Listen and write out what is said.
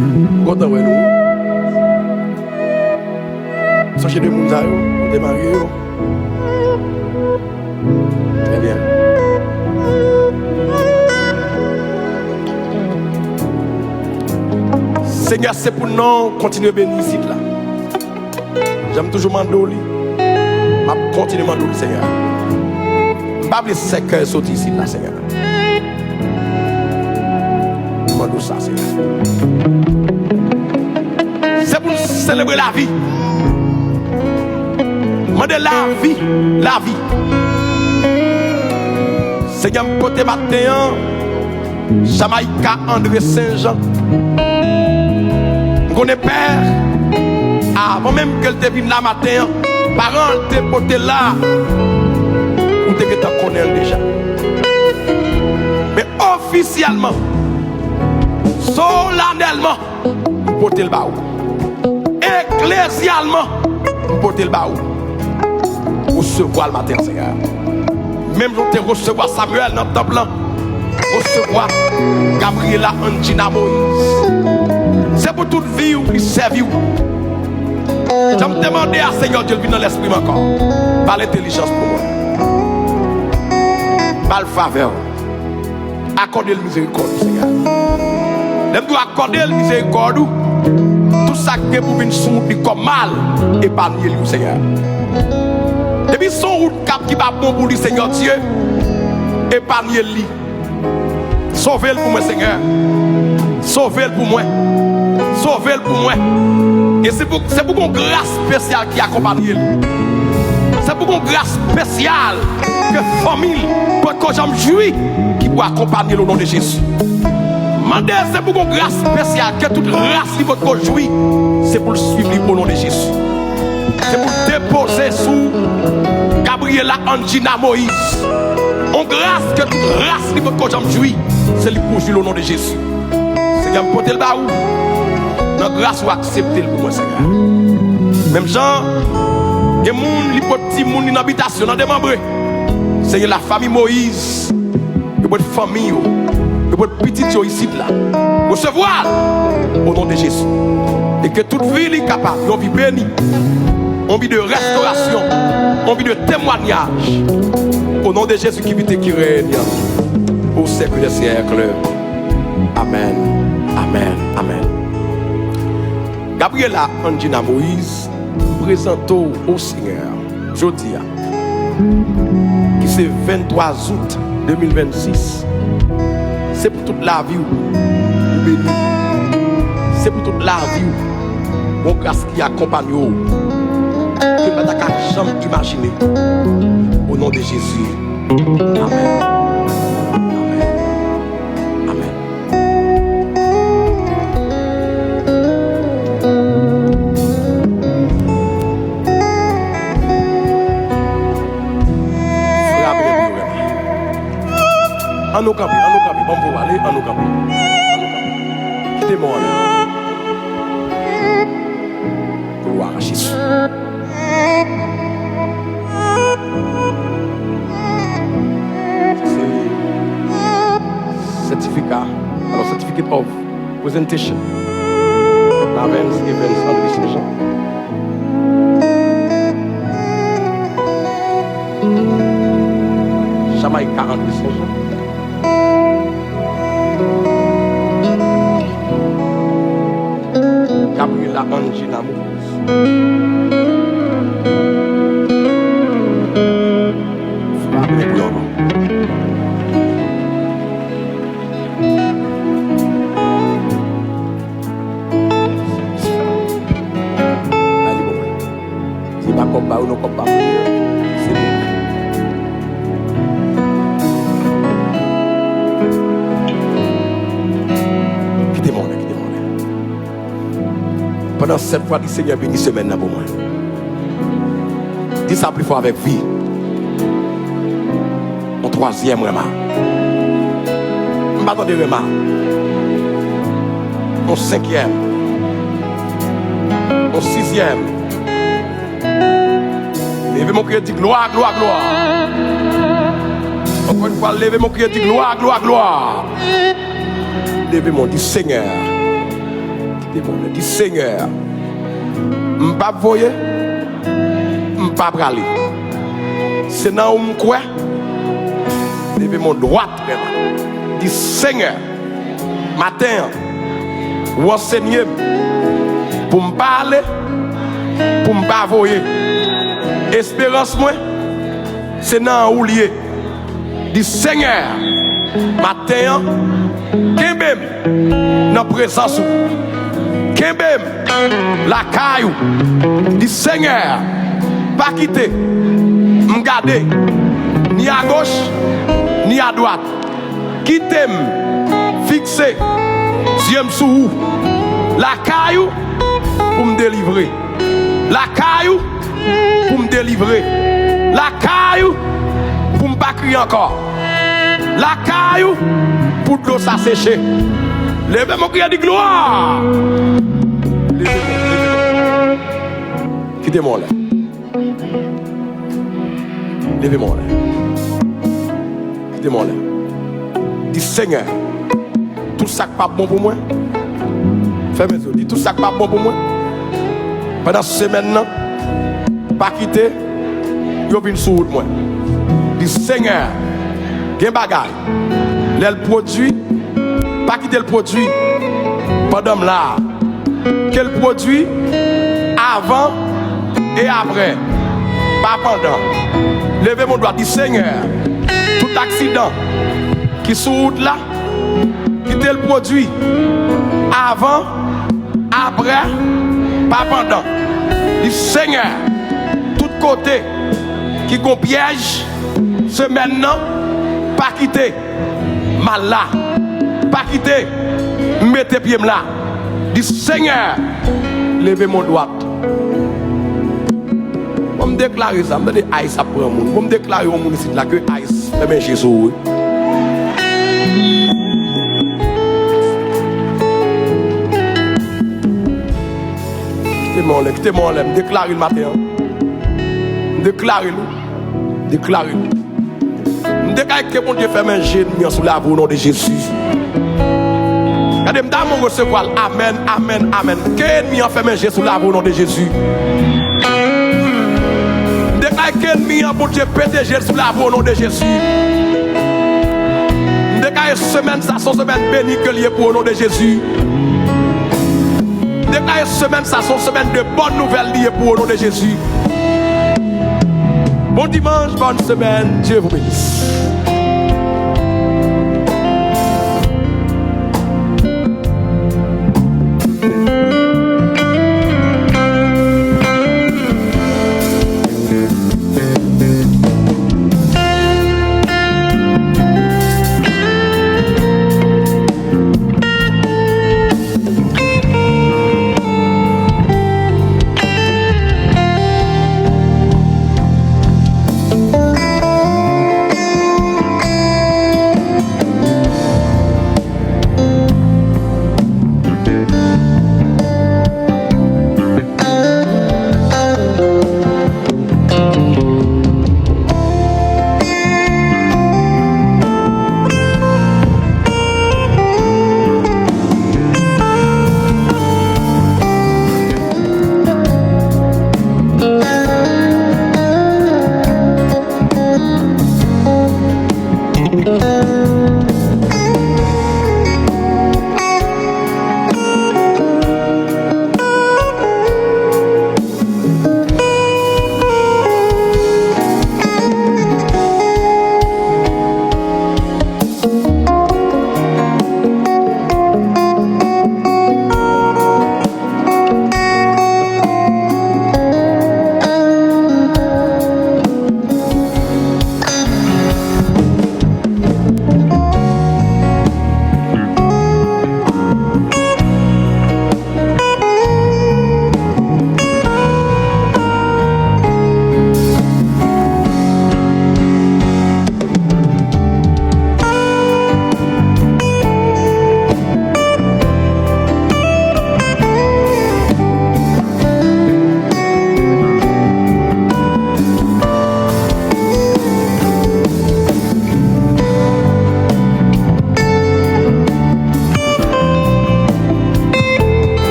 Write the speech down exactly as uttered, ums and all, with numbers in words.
M kontan wè nou. Sonje de moun sa yo, nou te marye yo. Trè byen. Senyè, se pou non w kontinye beni isit la. Jan m toujou mande w li, m ap kontinye mande w li, Senyè. M pa vle sèkèy soti isit la, Senyè. M mande w sa, Senyè. Se pou n selebre lavi. Mande lavi, lavi. Senyè, m pote maten an Jamaica André Saint-Jean. M konnen pè, avan menm ke l te vin la maten an, paran l te pote l la, ou te gentan konnen l deja. Men ofisyèlman, solanèlman, m pote l ba ou. Eklezyalman, m pote l ba ou. Resevwa l maten an, Senyè. Menm jan w te resevwa Samuel nan tanp lan, resevwa Gabriela Angina Moïse. Se pou tout vi w li sèvi w. Jan m te mande a Senyè Dye l vin nan lèspri m ankò. Ba l entèlijans pou mwen. Ba l favè w. Akòde l mizerikòd ou, Senyè. Lè m di w akòde l mizerikòd ou, tout sa k gen pou vin sou wout li kòm mal, epanye li, Senyè. Depi se yon wout k ap ki pa bon pou li, Senyè Dye, epanye li. Sove l pou mwen, Senyè. Sove l pou mwen. Sove l pou mwen. E se pou, se pou gon gras espesyal ki akonpaye l. Se pou gon gras espesyal ke fanmi l potko janm jwi ki pou akonpaye l o non de Jezi. Mande se pou gon gras espesyal ke tout ras li potko jwi, se pou l swiv li o non de Jezi. Se pou l depoze sou Gabriela Angina Moïse. On gras ke tout ras li potko janm jwi, se li pou jwi l o non de Jezi. Senyè, m pote l ba ou. Nan gras ou aksepte l pou mwen, Senyè. Menm jan, gen moun li pot timoun li nan bitasyon, nan demanbre. Senyè, lafanmi Moyiz, yo pot fanmi yo, yo pot pitit yo isit la. Resevwa l o non de Jezi. E ke tout vi li kapab, yon vi beni, yon vi de restorasyon, yon vi de temwanyaj. O non de Jezi ki vit e ki règne o syèk dè syèk. Amèn. Amèn. Amèn. Gabriela Angina Moïse, m prezante w o Senyè jodi a, ki se venntwa zout de mil vennsis. Se pou tout lavi w, ou beni. Se pou tout lavi w, yon gras ki akonpanye w, ke w pa ta ka janm imajine. O non de Jezi. Amèn. Amèn. Amèn. Frape pou yo renmen. Ann nou kanpe, ann nou kanpe. Ban m pou w ale, ann nou kanpe. Ann nou kanpe. Kite mò anlè. Glwa a Jezi. Se sètifika, alò, certificate of presentation. Lavens Evans André Saint-Jean. Jamaica André Saint-Jean. Gabriela Angina Moïse. Frape pou yo non. Bay li pou mwen. Se pa kòb ba ou non, kòb pa pou li. Se pou mwen. Kite mwen, kite mwen. Pandan sèt fwa, di, Senyè, beni semèn nan pou mwen. Di sa pli fò avèk vi. On twazyèm Rema. M pa tande Rema. On senkyèm. On sizyèm. Leve men w, kriye, di, glwa, glwa, glwa. Ankò yon fwa, leve men w, kriye, di, glwa, glwa, glwa. Leve men w, di, Senyè, Di Senyè, m p ap voye, m p ap prale. Se nan ou m kwè. Leve men dwat, frè m. Di Senyè, maten an, ou ansenye m pou m pa ale, pou m pa voye. Esperans mwen, se nan ou l ye. Di Senyè, maten an, kenbe m nan prezans ou. Kenbe m lakay ou. Di Senyè, pa kite m gade ni agoch, ni adwat. Kite m fikse zye m sou ou. Lakay ou pou m delivre. Lakay ou pou m delivre. Lakay ou pou m pa kriye ankò. Lakay ou pou dlo sa seche. Leve men w, kriye, di glwa. Leve men w, leve men w. Kite men w anlè. Leve men w anlè. Kite men w anlè. Di Senyè, tout sa k p ap bon pou mwen, fèmen zye w, di tout sa k p ap bon pou mwen pandan semèn nan, pa kite yo vin sou wout mwen. Di Senyè, gen bagay, lè l pwodui, pa kite l pwodui pandan m la a. Ke l pwodui avan e apre, pa pandan. Leve men w dwat, di Senyè, tout aksidan ki sou wout la, kite l pwodui avan, apre, pa pandan. Di Senyè, tout kote ki gon pyèj semèn nan, pa kite m al la. Pa kite m mete pye m la. Di Senyè, leve men w dwat. Bon, m deklare sa. M tande ice ap pran moun. Bon, m deklare yon moun isit la ke ice fèmen je sou ou wi. Kite men w anlè, kite men w anlè. M deklare l maten an. M deklare l wi. Deklare l. M deklare ke Bondye fèmen je ènmi an sou lavi w o non de Jezi. Gade, m ta renmen w resevwa l. Amèn, amèn, amèn. Ke ènmi an fèmen je sou lavi w o non de Jezi. M deklare ke ènmi an, Bondye pete je l sou lavi w o non de Jezi. M deklare semèn sa se yon semèn beni ke l ye pou w o non de Jezi. M deklare semèn sa se yon semèn de bòn nouvèl li ye pou w o non de Jezi. Bon dimanche, bonne semaine, Dieu vous bénisse.